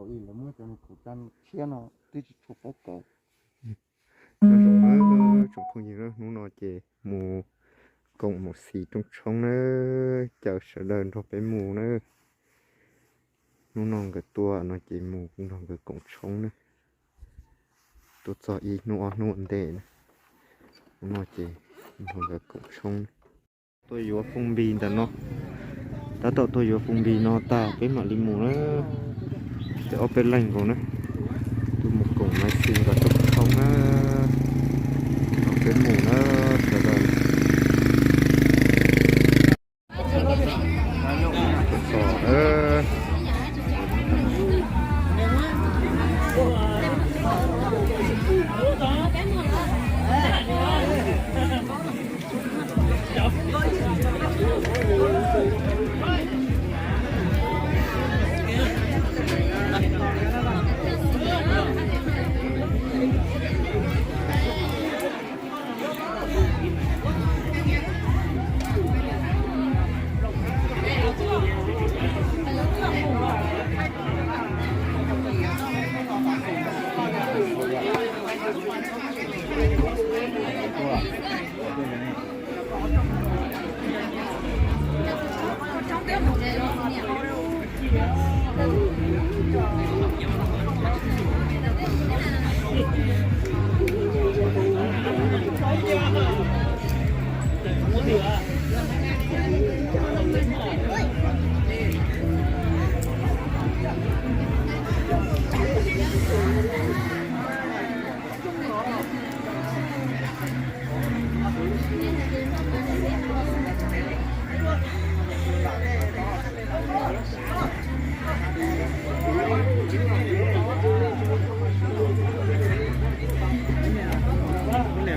Thaum ub lawv muab cov khẩu trang tshiab no twb tsis tshua paub kaus. Nyob zoo nawb tsoom phooj ywg, hnub no ces mus koom mus xis rooj tshoob nawb, caw sawv daws nrog peb mus nawb. Hnub no nkawd tuaj no ces mus nrog nkawd koom tshoob nawb. Tuaj txog ib hnub ob hnub ua ntej na. Hnub no ces nrog nkawd koom tshoob. Tuaj yuav fooj npis ntawm no. Tab tom tuaj yuav fooj npis no tag peb mam li mus na. Peb ob peb leeg nkaus na. Tuaj mus koom mus xis nkawd rooj tshoob na. Peb mus na, sawv daws.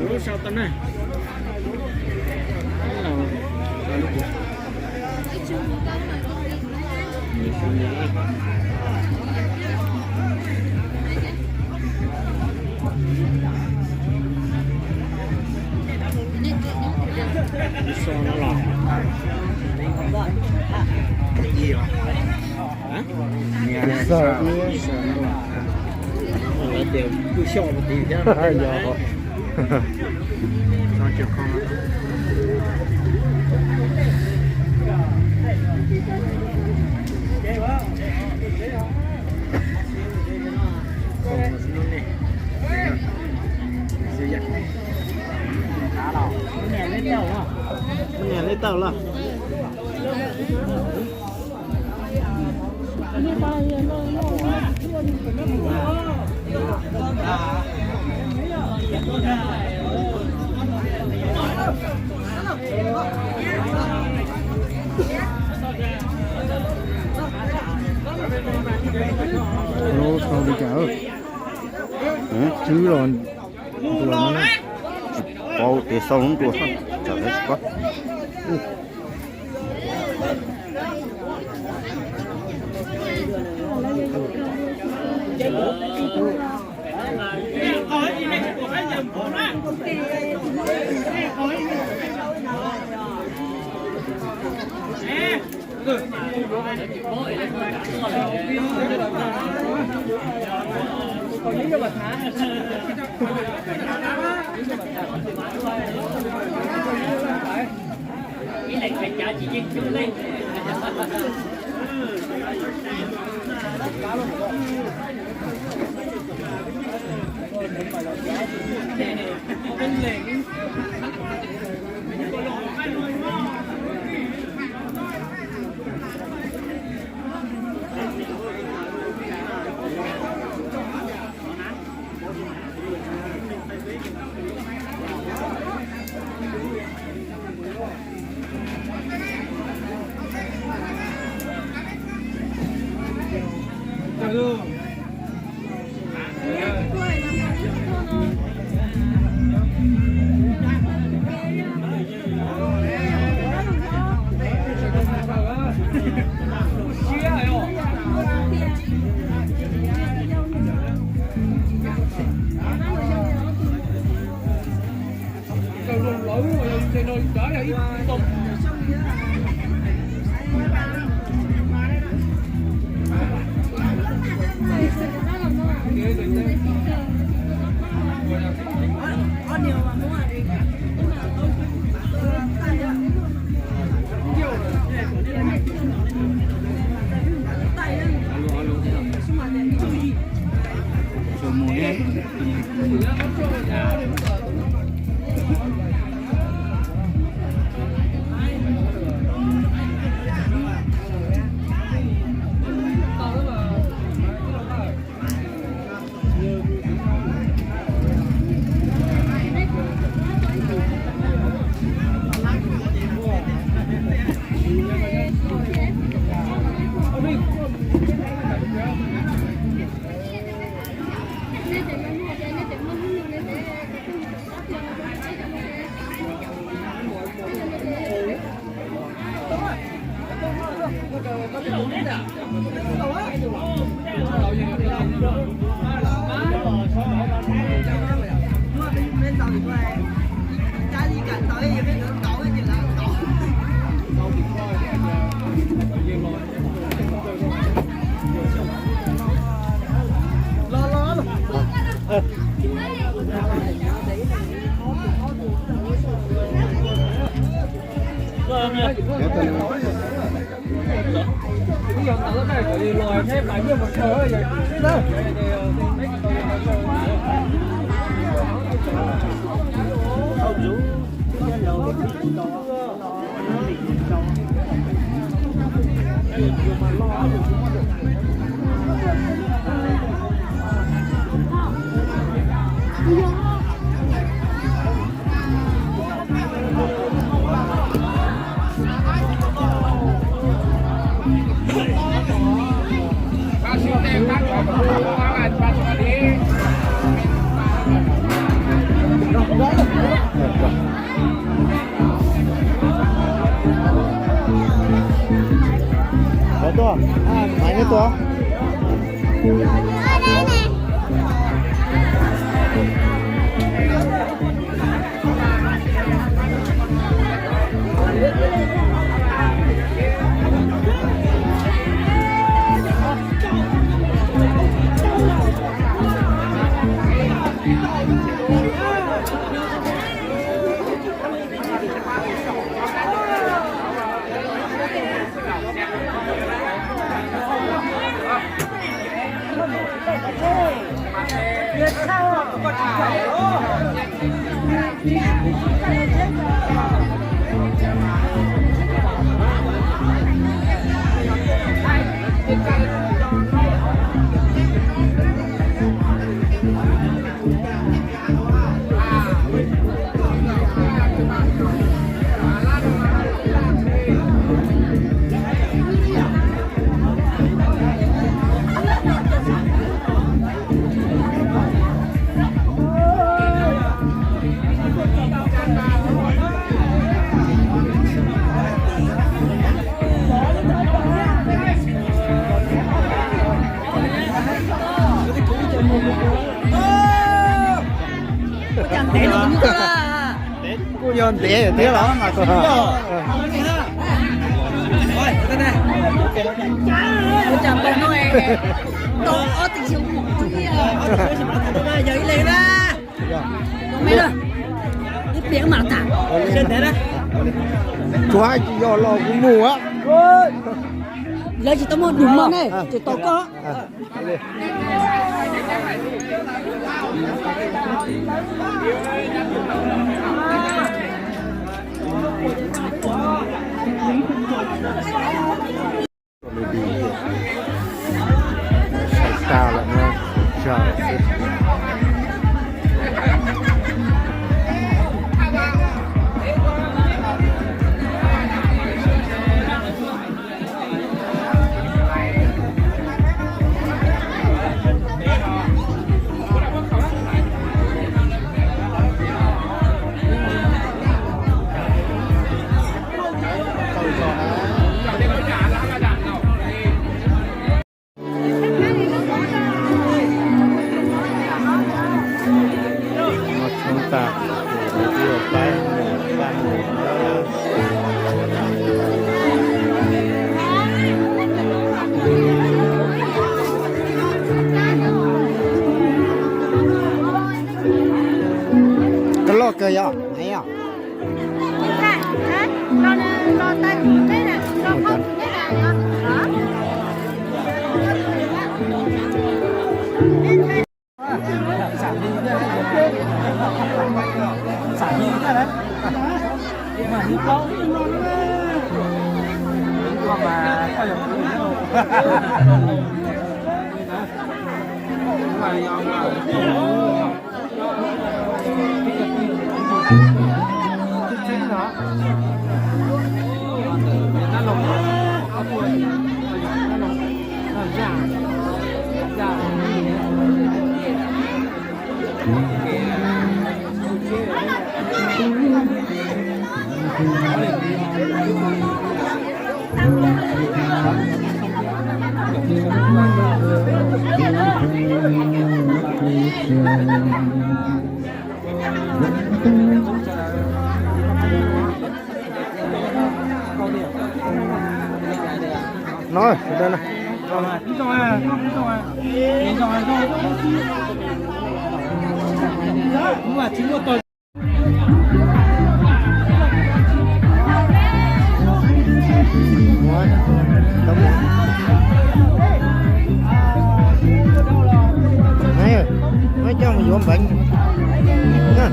Lub sau tau na. Sau no los. Sau no los. Lawv tias kuj xyoj mus tid thiab. Yog. Niam li tau los. Lub sau li cas? Tswb los ntua no na. Tsis paub tias sau lub ntua, tsam tsis paub. Tuaj, maiv tuaj. Kuj yog ntev thiab los mas. Tsuav tsis yog los kuv mus. Lawv tsis tau muaj dum mog ne, tsis tau koj. Sai tas lawm no, tsawg xwb. Tshoob tas, kuv twb yuav pab mus, pab mus Kawg yog, neb yog. No, muab coj mus yuav npeev. Coj mus yuav npeev.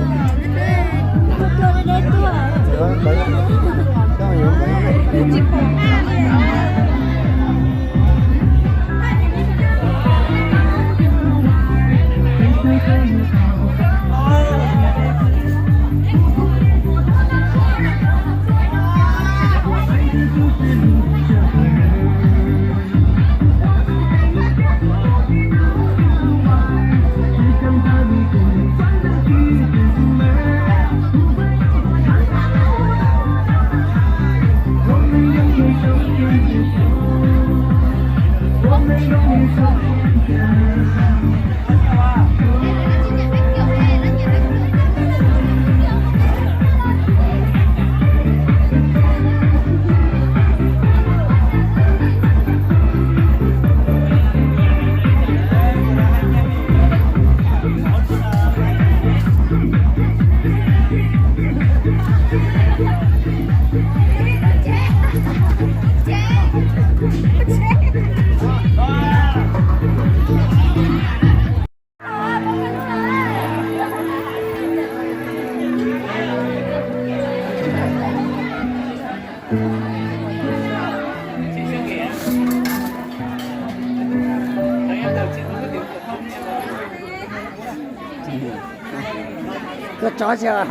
Koj tso xyov.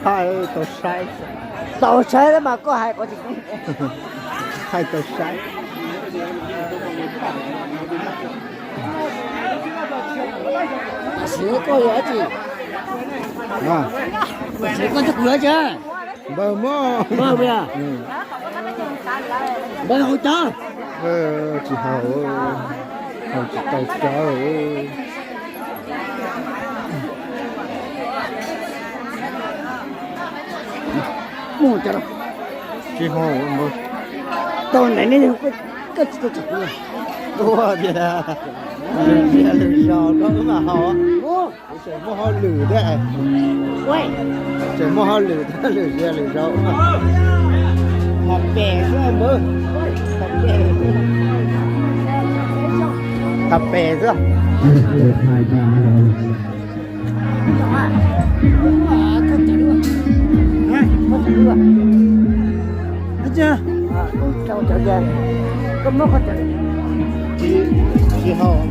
Tau saib, tau saib mas koj hais qhov tsis, hais tau saib. Tam sim koj yog dab tsi? Tam sim koj coj kuv yuav dab tsi? Npawg mog. Npawg puas yog? Npawg haus cawv. Tsis haus, haus tsis tau cawv. Tsis haus, tau ntawm nej, koj tsis tau tsom kuv. Ua tias lwm zos koj wb mam haus. Tseem muaj hauj lwm thiab. Tseem muaj hauj lwm thiab, lwm zos lwm zos. Tham pem xwb npawg, tham pem, tham pem xwb. Tsis haus.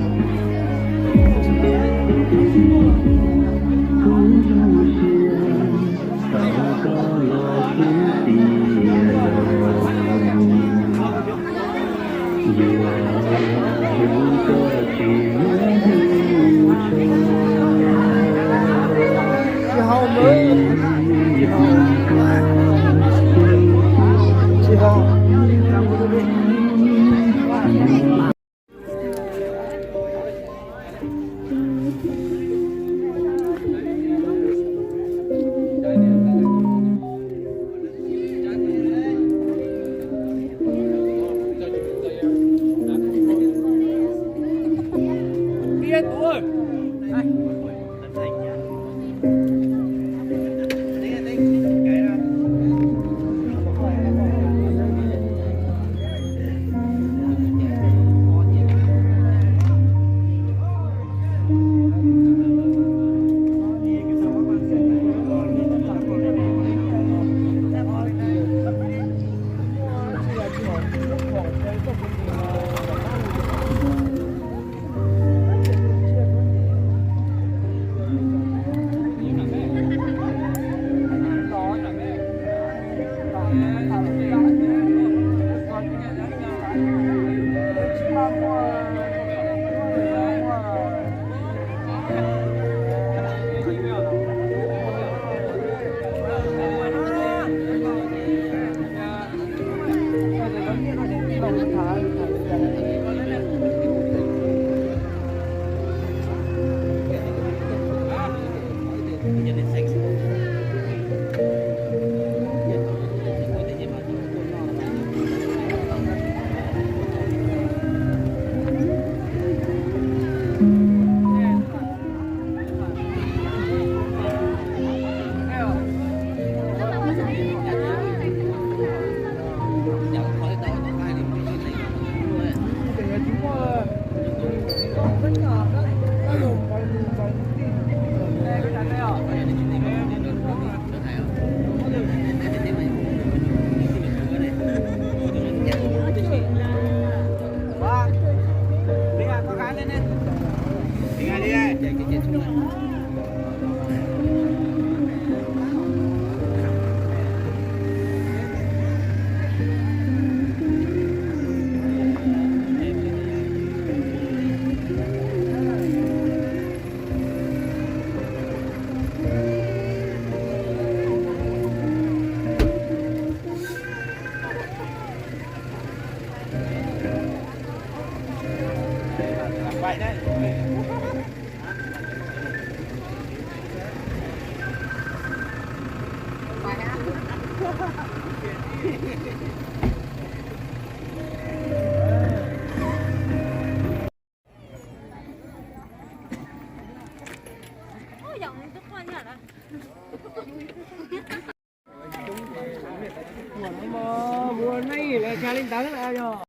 Tsis haus, tsis haus. Ua neej lawv tshaj li ntawd lawm yog.